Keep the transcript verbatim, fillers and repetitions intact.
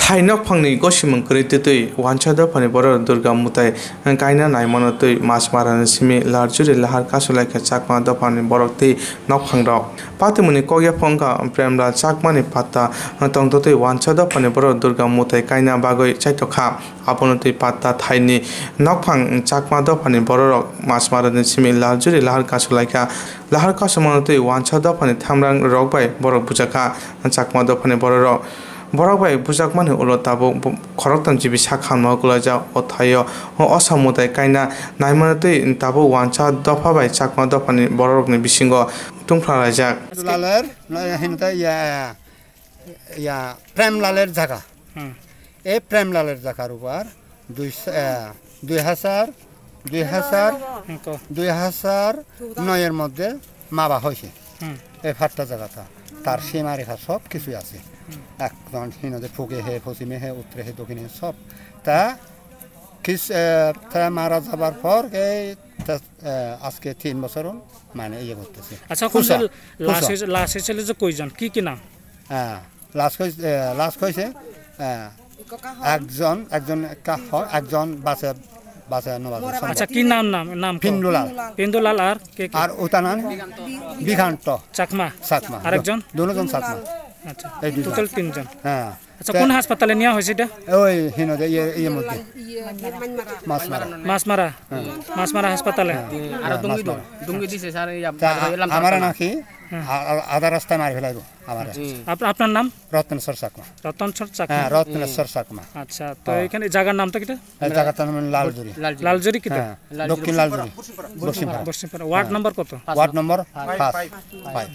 Thai nokphangni gosimung kwrwi twtwi wansa dophani borok Durga mwtai kaina naimano twi Machmarani simi Larjuri Lahar Kasulaikha Chakma dophani borok tei nokphangrok. Patimungni kok yaphang wngkha Premlal Chakmani patta tongtotwi wansa dophani borok Durga mwtai kaina bagwi chaitokha. Abono twi patta thaini nokphang Chakma dophani bororok Machmarani simi Larjuri Lahar Kasulaikha. Lahar kasumano twi wansa dophani thamrang rok bai borok bujakha. Chakma dophani bororok Borok bai bujakmani ulo tabuk bo-, khoroktham G B sak hamno kwlaijak. O thaio o Osa mwtai kaina naimano twi tabuk wansa dopha bai Chakma dophani bororokni bisingo tungphla laijak. Laler, na, hino ta ya, ya, Prem Laler jaga. Hmm. E Prem Laler jaga rubar, dui, eh, dui hajar, dui hajar, Hmm, ko. dui hajar নয় এর মধ্যে মাবা হয়েছে। Hmm. এই ফাটটা জায়গাটা। তার সীমারেখা সব কিছুই আছে। Hmm. একজন হিনদে ফুকে হে, পশ্চিমে হে, উত্তরে হে, দক্ষিণে হে, সব। তা কিস, এ, তা মারা যাবার পর এই তা, এ, আজকে তিন বছর হল, মানে, ইয়ে করতেছে। আচ্ছা, এখন খুশা, যে লাশ খুশা। হয়েছে, লাশ হয়েছিল যে কয়জন, কি কি নাম? হ্যাঁ, লাশ হয়েছে, এ, লাশ হয়েছে, এ, একজন, একজন কা-, হ-, একজন বাসে, বাসে নেওয়া হয়েছে। আচ্ছা, কি নাম, নাম, নাম তো? পিন্ডুলাল। পিন্ডুলাল আর কে কে? আর ওটা নাম বিঘান্ত। চাকমা? চাকমা। আরেকজন? দু-, দুজন চাকমা। আচ্ছা, এই দুজন। টোটাল তিনজন। হ্যাঁ। আচ্ছা, তে কোন হাসপাতালে নেওয়া হয়েছে এটা? ওই হিনদে ইয়ে, ইয়ে মধ্যে। মাছমারা। মাছমারা? হ্যাঁ। মাছমারা হাসপাতালে? হ্যাঁ, আরো হ্যাঁ, ডুঙ্গি মাছমারা। ডুঙ্গি দিছে স্যার, এই আপ-, তা আ-, এলাম আমার তারপর। নাকি হ্যাঁ। আ-, আ-, আধা রাস্তায় মারি ফেলাইবো আমারে। হুম। আপ-, আপনার নাম? রত্নেশ্বর চাকমা। রতনচর চাকমা। হ্যাঁ, রত্নেশ্বর চাকমা। আচ্ছা, তো হ্যাঁ। এখানে জায়গার নামটা কিটা? এই জায়গাটার নাম লালজুরি। লালজুরি। লালজুরি কিটা? হ্যাঁ, লালজুরি। দক্ষিণ লালজুরি। পশ্চিমপাড়া। পশ্চিমপাড়া। ওয়ার্ড হ্যাঁ। নম্বর কত? পাঁচ ওয়ার্ড নম্বর। নম্বর পাঁচ। পাঁচ।